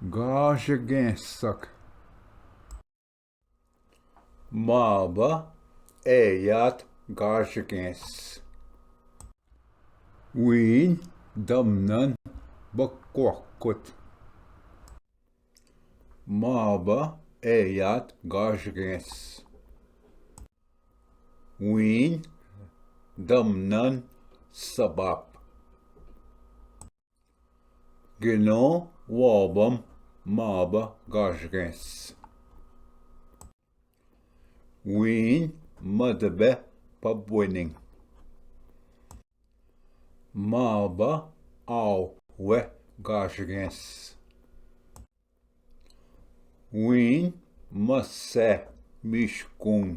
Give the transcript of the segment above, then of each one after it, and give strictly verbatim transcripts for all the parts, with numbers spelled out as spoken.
गाश गैंसक। माबा एयात गाश गैंस। वीन दमनन बक्वाकुत। माबा एयात गाश गैंस। वीन दमनन सबाप। गिनो वाबम माबा गाश गैंस। वीन मदबे पबुनिंग। माबा आव वे गाश गैंस। वीन मस्से मिशकुंग।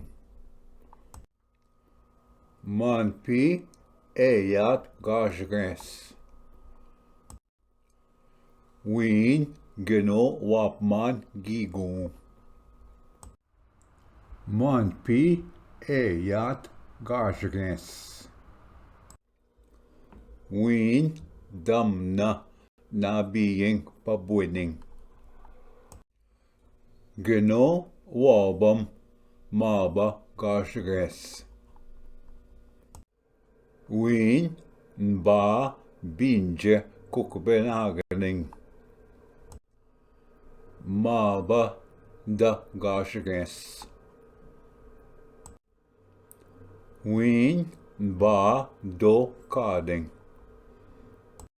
मानपी एयात गाश गैंस। वीन गिनो वापमान गीगुं। मानपी एयात गाश गैंस। वीन दमना नाबियिंग पबुनिंग। गिनो वाबम माबा गाश गैंस। वीन बा बिंजे कुकबेन आगनिंग। माबा द गाश गैंस। वीन बा दो कादिंग।